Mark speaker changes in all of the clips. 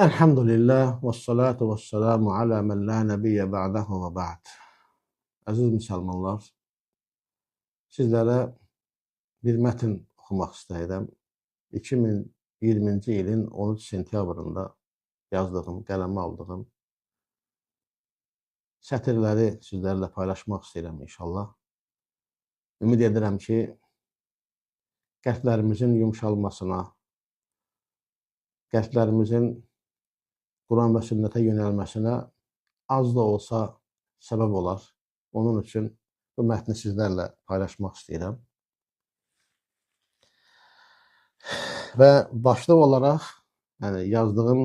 Speaker 1: Elhamdülillah və salatu və selamu alə mən la nəbiyyə ba'dahu və ba'd. Əziz müsəlmanlar, sizlərə bir mətn oxumaq istəyirəm. 2020-ci ilin 13 sentyabrında yazdığım, qələmə aldığım sətirləri sizlərlə paylaşmaq istəyirəm inşallah. Ümid edirəm ki, qəlblərimizin yumşalmasına, qəlblərimizin Quran və sünnətə yönəlməsinə az da olsa səbəb olar. Onun üçün bu mətni sizlərlə paylaşmaq istəyirəm. Və başlıq olaraq, yəni yazdığım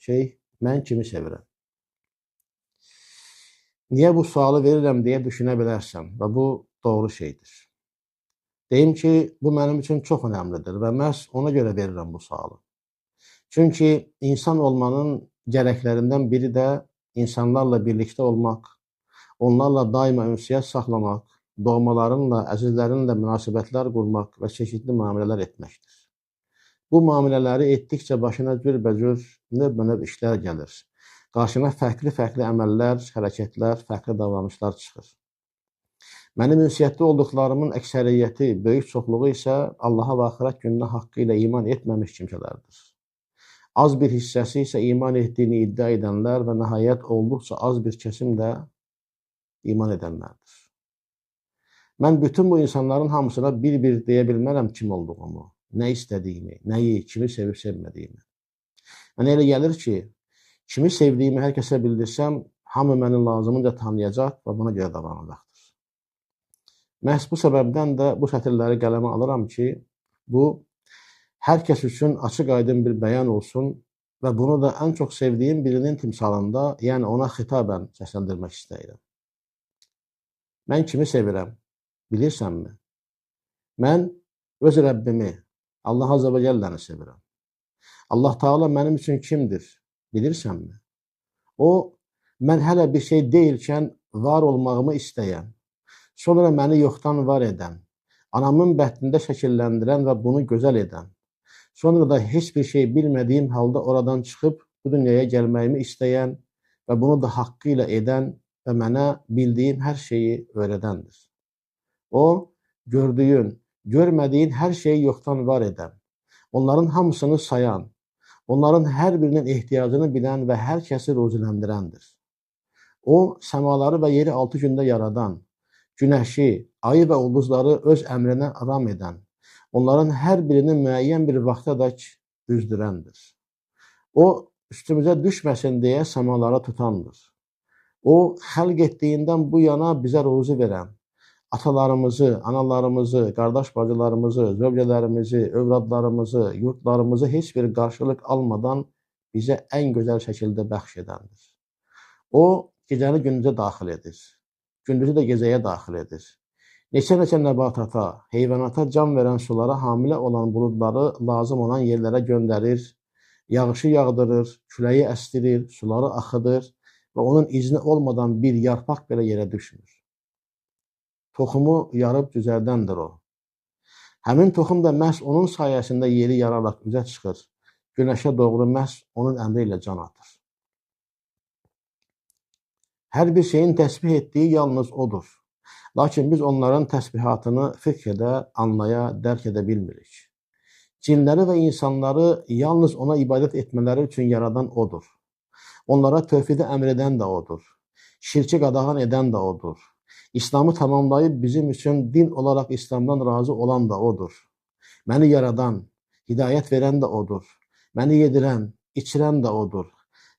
Speaker 1: şey, mən kimi sevirəm? Niyə bu sualı verirəm deyə düşünə bilərsən və bu doğru şeydir. Deyim ki, bu mənim üçün çox önəmlidir və məhz ona görə verirəm bu sualı. Çünki insan olmanın gərəklərindən biri də insanlarla birlikdə olmaq, onlarla daima ünsiyyət saxlamaq, doğmalarınla, əzizlərinlə münasibətlər qurmaq və çeşidli müamilələr etməkdir. Bu müamilələri etdikcə başına cürbəcür, növbənöv işlər gəlir. Qarşına fərqli-fərqli əməllər, hərəkətlər, fərqli davranışlar çıxır. Mənim ünsiyyətdə olduqlarımın əksəriyyəti, böyük çoxluğu isə Allaha və axirət gününə haqqı ilə iman etməmiş kimsələrdir. Az bir hissəsi isə iman etdiyini iddia edənlər və nəhayət olduqca az bir kəsim də iman edənlərdir. Mən bütün bu insanların hamısına bir-bir deyə bilmərəm kim olduğumu, nə istədiyimi, nəyi, kimi sevib sevmədiyimi. Mənə elə gəlir ki, kimi sevdiyimi hər kəsə bildirsəm, hamı məni lazımınca tanıyacaq və buna görə davranacaqdır. Məhz bu səbəbdən də bu sətirləri qələmə alıram ki, bu, hər kəs üçün açıq-aydın bir bəyan olsun və bunu da ən çox sevdiyim birinin timsalında, yəni ona xitabən səsləndirmək istəyirəm. Mən kimi sevirəm, bilirsənmi? Mən öz Rəbbimi, Allah Azə və Cəlləni sevirəm. Allah Teala mənim üçün kimdir, bilirsənmi? O, mən hələ bir şey deyilkən var olmağımı istəyən, sonra məni yoxdan var edən, anamın bətnində şəkilləndirən və bunu gözəl edən, sonra da heç bir şey bilmədiyim halda oradan çıxıb bu dünyaya gəlməyimi istəyən və bunu da haqqı ilə edən və mənə bildiyim hər şeyi öyrədəndir. O, gördüyün, görmədiyin hər şeyi yoxdan var edən, onların hamısını sayan, onların hər birinin ehtiyacını bilən və hər kəsi ruziləndirəndir. O, səmaları və yeri 6 gündə yaradan, günəşi, ayı və ulduzları öz əmrinə ram edən, onların hər birini müəyyən bir vaxta dək düzdürəndir. O, üstümüzə düşməsin deyə səmalara tutandır. O, xəlq etdiyindən bu yana bizə ruzi verən, atalarımızı, analarımızı, qardaş bacılarımızı, zövcələrimizi, övladlarımızı, yurtlarımızı heç bir qarşılıq almadan bizə ən gözəl şəkildə bəxş edəndir. O, gecəni gündüzə daxil edir, gündüzü də gecəyə daxil edir. Neçə-neçə nəbatata, heyvanata can verən sulara hamilə olan buludları lazım olan yerlərə göndərir, yağışı yağdırır, küləyi əstirir, suları axıdır və onun izni olmadan bir yarpaq belə yerə düşmür. Toxumu yarıb cüzərdəndir o. Həmin toxum da məhz onun sayəsində yeri yararaq üzə çıxır, günəşə doğru məhz onun əmri ilə can atır. Hər bir şeyin təsbih etdiyi yalnız odur. Lakin biz onların təsbihatını fiqh edə, anlaya, dərk edə bilmirik. Cinləri və insanları yalnız ona ibadət etmələri üçün yaradan odur. Onlara tövhidi əmr edən də odur. Şirki qadağan edən də odur. İslamı tamamlayıb bizim üçün din olaraq İslamdan razı olan da odur. Məni yaradan, hidayət verən də odur. Məni yedirən, içirən də odur.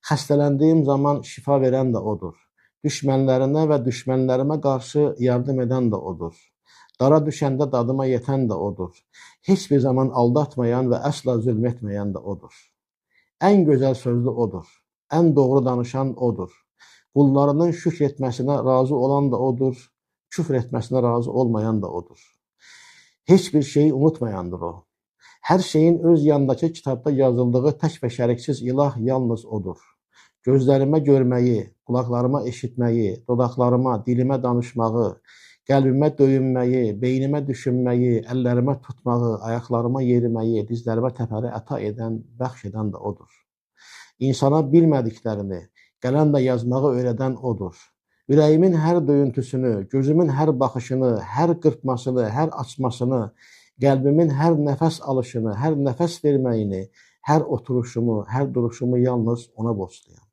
Speaker 1: Xəstələndiyim zaman şifa verən də odur. Düşmənlərinə və düşmənlərimə qarşı yardım edən də odur. Dara düşəndə dadıma yetən də odur. Heç bir zaman aldatmayan və əsla zülm etməyən də odur. Ən gözəl sözlü odur. Ən doğru danışan odur. Qullarının şükr etməsinə razı olan da odur. Küfr etməsinə razı olmayan da odur. Heç bir şeyi unutmayandır o. Hər şeyin öz yanındakı kitabda yazıldığı tək və şəriksiz ilah yalnız odur. Gözlərimə görməyi, qulaqlarıma eşitməyi, dodaqlarıma, dilimə danışmağı, qəlbimə döyünməyi, beynimə düşünməyi, əllərimə tutmağı, ayaqlarıma yeriməyi, dizlərimə təpəri əta edən, bəxş edən də odur. İnsana bilmədiklərini qələmlə yazmağı öyrədən odur. Ürəyimin hər döyüntüsünü, gözümün hər baxışını, hər qırpmasını, hər açmasını, qəlbimin hər nəfəs alışını, hər nəfəs verməyini, hər oturuşumu, hər duruşumu yalnız ona borcluyam.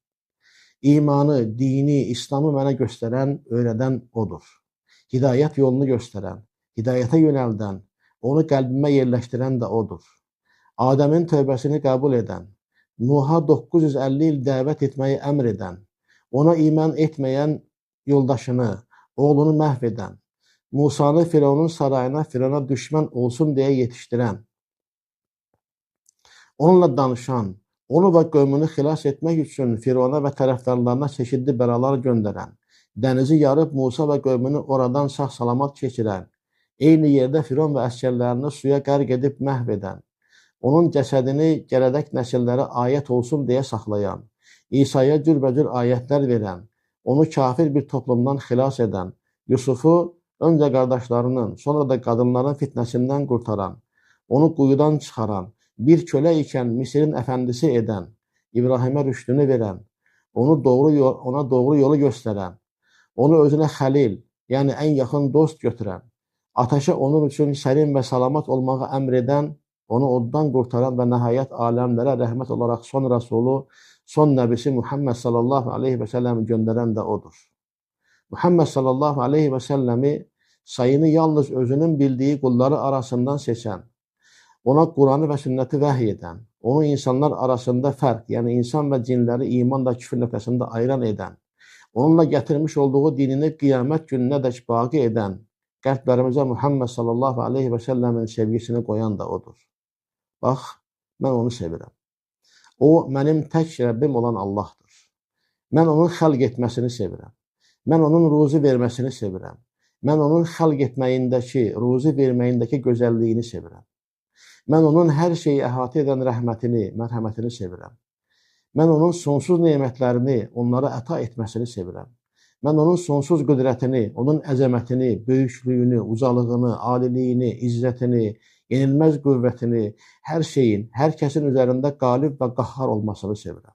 Speaker 1: İmanı, dini, İslamı mənə göstərən, öyrədən odur. Hidayət yolunu göstərən, hidayətə yönəldən, onu qəlbimə yerləşdirən də odur. Adəmin tövbəsini qəbul edən, Nuha 950 il dəvət etməyi əmr edən, ona iman etməyən yoldaşını, oğlunu məhv edən, Musanı Firavunun sarayına Firavuna düşmən olsun deyə yetişdirən, onunla danışan, onu və qövmünü xilas etmək üçün Firavuna və tərəfdarlarına çeşidli bəlalar göndərən, dənizi yarıb Musa və qövmünü oradan sağ-salamat keçirən, eyni yerdə Firavun və əsgərlərini suya qərq edib məhv edən, onun cəsədini gələcək nəsillərə ayət olsun deyə saxlayan, İsa'ya cürbəcür ayətlər verən, onu kafir bir toplumdan xilas edən, Yusufu öncə qardaşlarının, sonra da qadınların fitnəsindən qurtaran, onu quyudan çıxaran, bir kölə ikən Misirin əfəndisi edən, İbrahimə rüşdünü verən, ona doğru yolu göstərən, onu özünə xəlil, yəni ən yaxın dost götürən, ateşə onun üçün sərin və salamat olmağı əmr edən, onu oddan qurtaran və nəhayət aləmlərə rəhmət olaraq son rəsulu, son nəbisi Muhammed sallallahu aleyhi və səlləmi göndərən də odur. Muhammed sallallahu aleyhi və səlləmi sayını yalnız özünün bildiyi qulları arasından seçən, ona Quranı və sünnəti vəhy edən, onu insanlar arasında fərq, yəni insan və cinləri iman və küfür nöqtəsində ayıran edən, onunla gətirmiş olduğu dinini qiyamət gününə dək baqi edən, qəlblərimizə Muhammed sallallahu aleyhi və səlləmin sevgisini qoyan da odur. Bax, mən onu sevirəm. O, mənim tək Rəbbim olan Allahdır. Mən onun xəlq etməsini sevirəm. Mən onun ruzi verməsini sevirəm. Mən onun xəlq etməyindəki, ruzi verməyindəki gözəlliyini sevirəm. Mən onun hər şeyi əhatə edən rəhmətini, mərhəmətini sevirəm. Mən onun sonsuz nemətlərini onlara əta etməsini sevirəm. Mən onun sonsuz qüdrətini, onun əzəmətini, böyüklüyünü, ucalığını, aliliyini, izzətini, yenilməz qüvvətini, hər şeyin, hər kəsin üzərində qalib və qahhar olmasını sevirəm.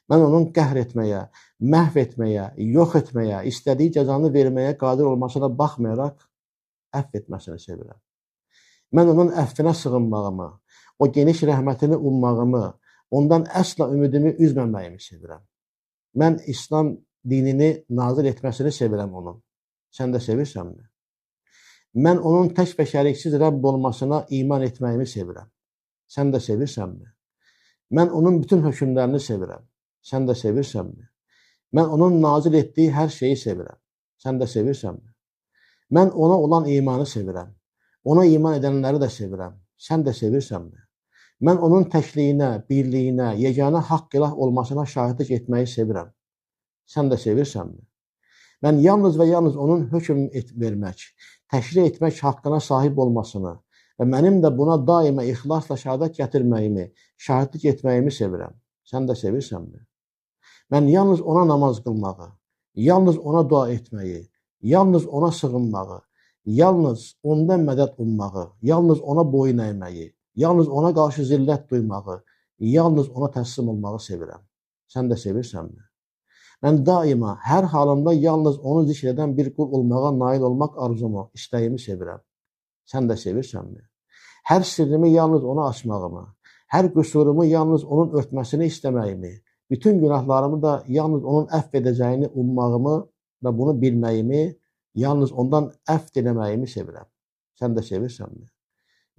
Speaker 1: Mən onun qəhr etməyə, məhv etməyə, yox etməyə, istədiyi cəzanı verməyə qadir olmasına baxmayaraq əfv etməsini sevirəm. Mən onun əfvinə sığınmağımı, o geniş rəhmətini ummağımı, ondan əsla ümidimi üzməməyimi sevirəm. Mən İslam dinini nazil etməsini sevirəm onun. Sən də sevirsənmi? Mən onun tək və şəriksiz Rəbb olmasına iman etməyimi sevirəm. Sən də sevirsənmi? Mən onun bütün hökmlərini sevirəm. Sən də sevirsənmi? Mən onun nazil etdiyi hər şeyi sevirəm. Sən də sevirsənmi? Mən ona olan imanı sevirəm. Ona iman edənləri də sevirəm. Sən də sevirsənmi? Mən onun təkliyinə, birliyinə, yeganə haqq ilah olmasına şahidlik etməyi sevirəm. Sən də sevirsənmi? Mən yalnız və yalnız onun hökm vermək, təşri etmək haqqına sahib olmasını və mənim də buna daima ixlasla şəhadət gətirməyimi, şahidlik etməyimi sevirəm. Sən də sevirsənmi? Mən yalnız ona namaz qılmağı, yalnız ona dua etməyi, yalnız ona sığınmağı, yalnız ondan mədəd ummağı, yalnız ona boyun əyməyi, yalnız ona qarşı zillət duymağı, yalnız ona təslim olmağı sevirəm. Sən də sevirsənmi? Mən daima, hər halımda yalnız onu zikr edən bir qul olmağa nail olmaq arzumu, istəyimi sevirəm. Sən də sevirsənmi? Hər sirrimi yalnız ona açmağımı, hər qüsurumu yalnız onun örtməsini istəməyimi, bütün günahlarımı da yalnız onun əfv edəcəyini ummağımı və bunu bilməyimi, yalnız ondan əfv diləməyimi sevirəm. Sən də sevirsənmi?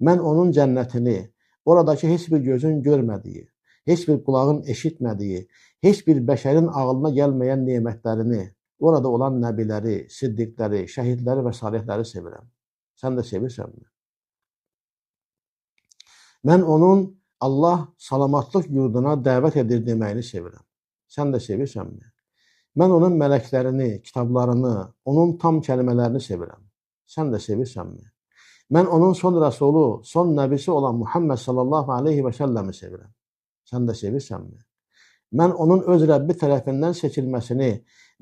Speaker 1: Mən onun cənnətini, oradakı heç bir gözün görmədiyi, heç bir qulağın eşitmədiyi, heç bir bəşərin ağlına gəlməyən nemətlərini, orada olan nəbiləri, siddiqləri, şəhidləri və salihləri sevirəm. Sən də sevirsənmi? Mən onun Allah salamatlıq yurduna dəvət edir deməyini sevirəm. Sən də sevirsənmi? Mən onun mələklərini, kitablarını, onun tam kəlmələrini sevirəm. Sən də sevirsənmi? Mən onun son rəsulu, son nəbisi olan Muhammed sallallahu aleyhi və səlləmi sevirəm. Sən də sevirsənmi? Mən onun öz Rəbbi tərəfindən seçilməsini,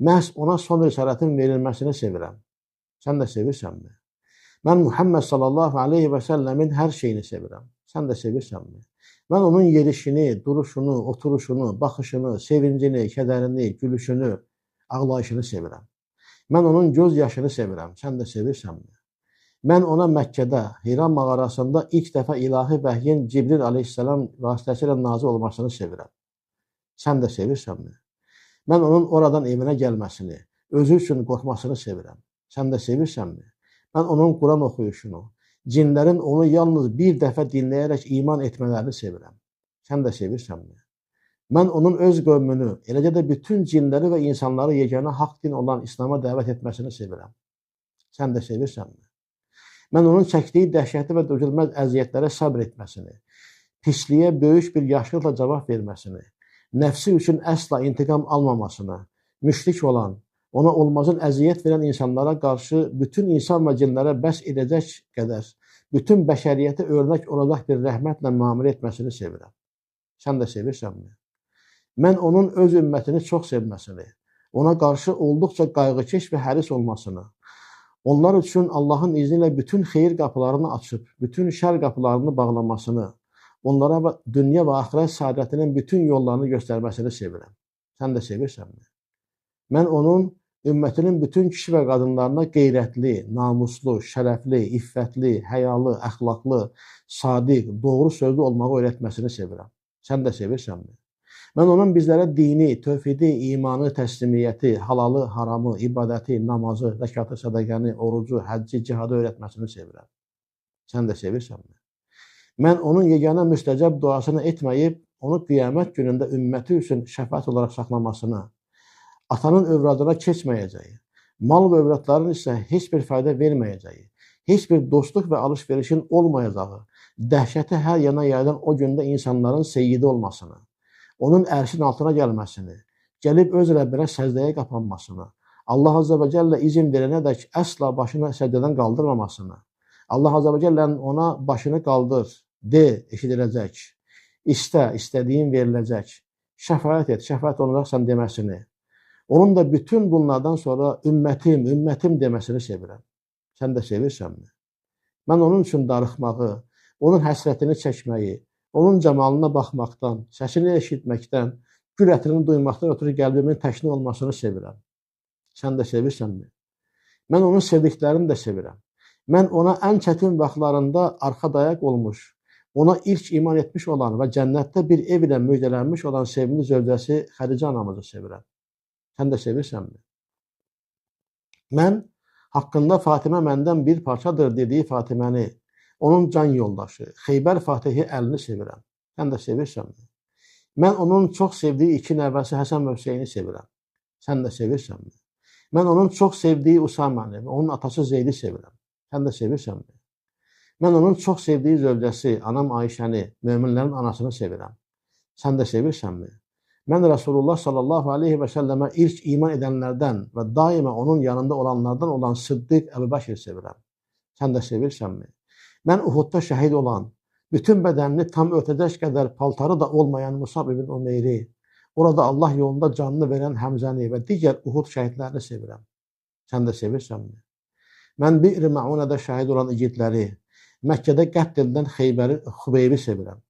Speaker 1: məhz ona son risalətin verilməsini sevirəm. Sən də sevirsənmi? Mən Muhammed sallallahu aleyhi və səlləmin hər şeyini sevirəm. Sən də sevirsənmi? Mən onun yerişini, duruşunu, oturuşunu, baxışını, sevincini, kədərini, gülüşünü, ağlayışını sevirəm. Mən onun göz yaşını sevirəm. Sən də sevirsənmi? Mən ona Məkkədə, Hira mağarasında ilk dəfə ilahi vəhyin Cibril aleyhissalam vasitəsilə nazil olmasını sevirəm. Sən də sevirsənmi? Mən onun oradan evinə gəlməsini, özü üçün qorxmasını sevirəm. Sən də sevirsənmi? Mən onun Quran oxuyuşunu, cinlərin onu yalnız bir dəfə dinləyərək iman etmələrini sevirəm. Sən də sevirsənmi? Mən onun öz qövmünü, eləcə də bütün cinləri və insanları yeganə haqq din olan İslama dəvət etməsini sevirəm. Sən də sevirsənmi? Mən onun çəkdiyi dəhşətli və dözülməz əziyyətlərə səbr etməsini, pisliyə böyük bir yaşlıqla cavab verməsini, nəfsi üçün əsla intiqam almamasını, müşrik olan, ona olmazın əziyyət verən insanlara qarşı bütün insan və cinlərə bəs edəcək qədər, bütün bəşəriyyətə örnək olacaq bir rəhmətlə müamilə etməsini sevirəm. Sən də sevirsənmi? Mən onun öz ümmətini çox sevməsini, ona qarşı olduqca qayğıkeş və həris olmasını, onlar üçün Allahın izni ilə bütün xeyir qapılarını açıb, bütün şər qapılarını bağlamasını, onlara dünya və axirət saadətinin bütün yollarını göstərməsini sevirəm. Sən də sevirsənmi? Mən onun ümmətinin bütün kişi və qadınlarına qeyrətli, namuslu, şərəfli, iffətli, həyalı, əxlaqlı, sadiq, doğru sözlü olmağı öyrətməsini sevirəm. Sən də sevirsənmi? Mən onun bizlərə dini, tövhidi, imanı, təslimiyyəti, halalı, haramı, ibadəti, namazı, zəkatı, sədəqəni, orucu, həcci, cihadı öyrətməsini sevirəm. Sən də sevirsənmi? Mən onun yeganə müstəcəb duasını etməyib, onu qiyamət günündə ümməti üçün şəfaət olaraq saxlamasını, atanın övladına keçməyəcəyi, mal və övladların isə heç bir fayda verməyəcəyi, heç bir dostluq və alış-verişin olmayacağı, dəhşəti hər yana yayılan o gündə insanların seyyidi olmasını, onun ərşin altına gəlməsini, gəlib öz Rəbbinə səcdəyə qapanmasını, Allah Azza və Cəllə izin verənədək əsla başını səcdədən qaldırmamasını, Allah Azza və Cəllənin ona başını qaldır, de, eşidiləcək, istə, istədiyin veriləcək, şəfaət et, şəfaət olunacaqsan deməsini, onun da bütün bunlardan sonra ümmətim, ümmətim deməsini sevirəm. Sən də sevirsənmi? Mən onun üçün darıxmağı, onun həsrətini çəkməyi, onun cəmalına baxmaqdan, səsini eşitməkdən, gül ətrini duymaqdan ötürü qəlbimin təşni olmasını sevirəm. Sən də sevirsənmi? Mən onun sevdiklərini də sevirəm. Mən ona ən çətin vaxtlarında arxa dayaq olmuş, ona ilk iman etmiş olan və cənnətdə bir ev ilə müjdələnmiş olan sevimli zövcəsi Xədicə anamızı sevirəm. Sən də sevirsənmi? Mən haqqında Fatimə məndən bir parçadır dediyi Fatiməni, onun can yoldaşı, Xeybər Fatihi Əlini sevirəm. Sən də sevirsənmi? Mən onun çox sevdiyi iki nəvəsi Həsən və Hüseyni sevirəm. Sən də sevirsənmi? Mən onun çox sevdiyi Usaməni və onun atası Zeydi sevirəm. Sən də sevirsənmi? Mən onun çox sevdiyi zövcəsi, anam Ayşəni, möminlərin anasını sevirəm. Sən də sevirsənmi? Mən Rasulullah sallallahu aleyhi və səlləmə ilk iman edənlərdən və daima onun yanında olanlardan olan Sıddiq Əbu Bəkir sevirəm. Sən də sevirsənmi? Mən Uhudda şəhid olan, bütün bədənini tam örtəcək qədər paltarı da olmayan Musab ibn Umeyri, orada Allah yolunda canını verən Həmzəni və digər Uhud şəhidlərini sevirəm. Sən də sevirsənmi? Mən Bi'r-i Məunədə şəhid olan igidləri, Məkkədə qətl edilən Xeybəri, Xubeybi sevirəm.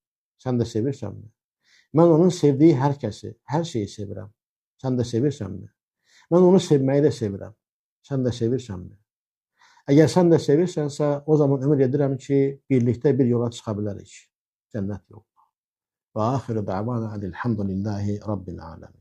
Speaker 1: Sən də sevirsənmi? Mən onun sevdiyi hər kəsi, hər şeyi sevirəm. Sən də sevirsənmi? Mən onu sevməyi də sevirəm. Sən də sevirsənmi? Əgər sən də sevirsənsə, o zaman ümid edirəm ki, birlikdə bir yola çıxa bilərik. Cənnət yoluna. Və axiru da'vana elhamdülillahi rabbil alamin.